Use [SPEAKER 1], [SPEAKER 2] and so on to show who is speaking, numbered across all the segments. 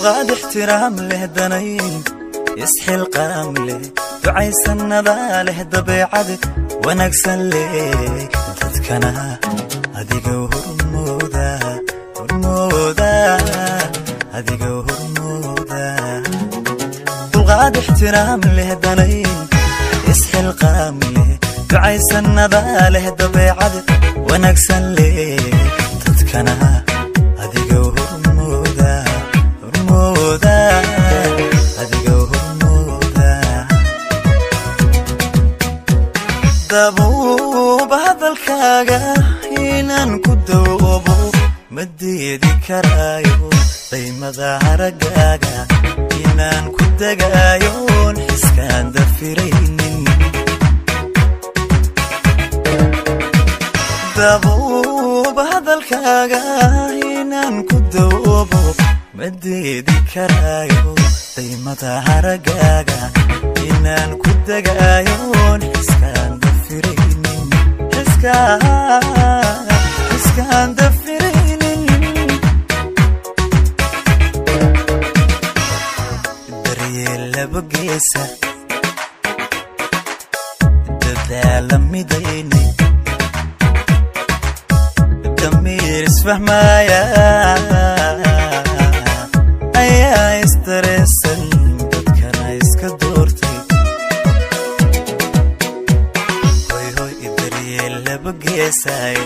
[SPEAKER 1] Dulqaad ixtiraam leh, danayn isxilqaam leh, ducaysanada leh, dabeecad wanaagsan leh, dadkana adiga hormooda, hormooda, adiga hormooda. Dulqaad ixtiraam leh, danayn isxilqaam leh, ducaysanada leh, dabeecad wanaagsan leh, dadkana adiga hormooda, hormooda, adiga hormooda. Dabuuba hadalkaaga inaan ku dawoobo ma diidi karaayo, daymada haraggaaga inaan ku degaayoon xiskaan dafiraynin. Dabuuba hadalkaaga inaan ku dawoobo ma diidi karaayo, daymada haraggaaga inaan ku degaayoon xiskaan dafiraynin, xiskaan dafiraynin. Daryeel laba geesa, dadaala midayni, damiir isfahmaya ayaa isdareesan, dadkana iska doortay. Hoy hoy, daryeel laba geesay,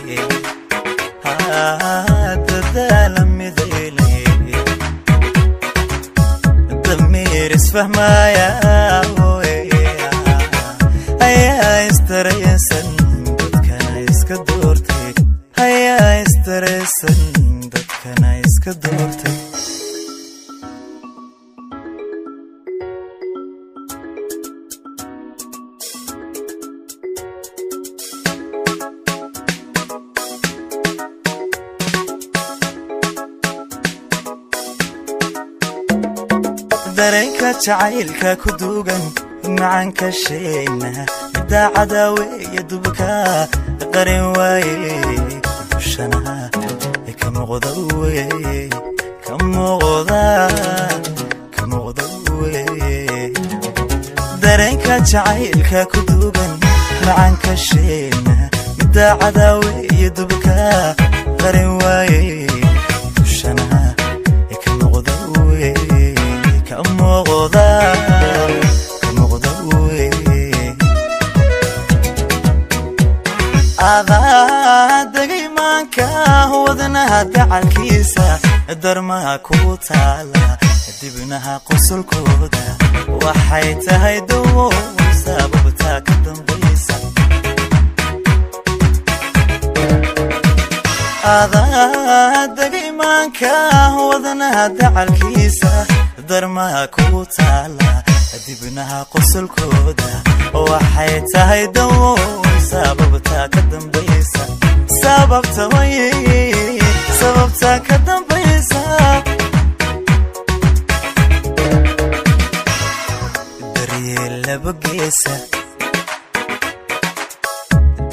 [SPEAKER 1] dadaala midayni, damiir isfahmaya ayaa isdareesan, dadkana iska doortay, ayaa isdareesan, dadkana iska doortay. Dareenka jacaylka ku duugan macanka sheena middaa cadaaweeya dubka qarin waaye, dushana ka muuqda weye, ka muuqda, ka muuqda weye. Dareenka jacaylka ku duugan macanka sheena middaa cadaaweeya dubka qarin waaye, dushana ka muuqda weye, ka muuqda, ka muuqda weye. Adaa degay maanka wadnaha dacalkiisa, darmaha ku taala dibnaha qosolkooda, waxay tahay dawo sababtaa ka dambaysa. Adaa degay maanka wadnaha dacalkiisa, darmaha ku taala dibnaha qosolkooda, waxay tahay dawo sababtaa ka dambaysa, sababta way, sababtaa ka dambaysa. Daryeel laba geesa,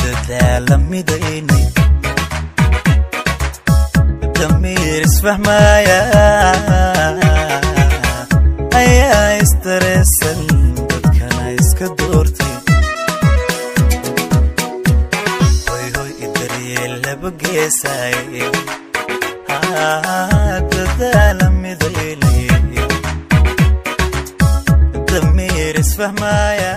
[SPEAKER 1] dadaala midayni, damiir isfahmaya ayaa isdareesan, dadkana iska doortay. Hoy hoy, daryeel laba geesay, dadaala midayni, damiir isfahmaya.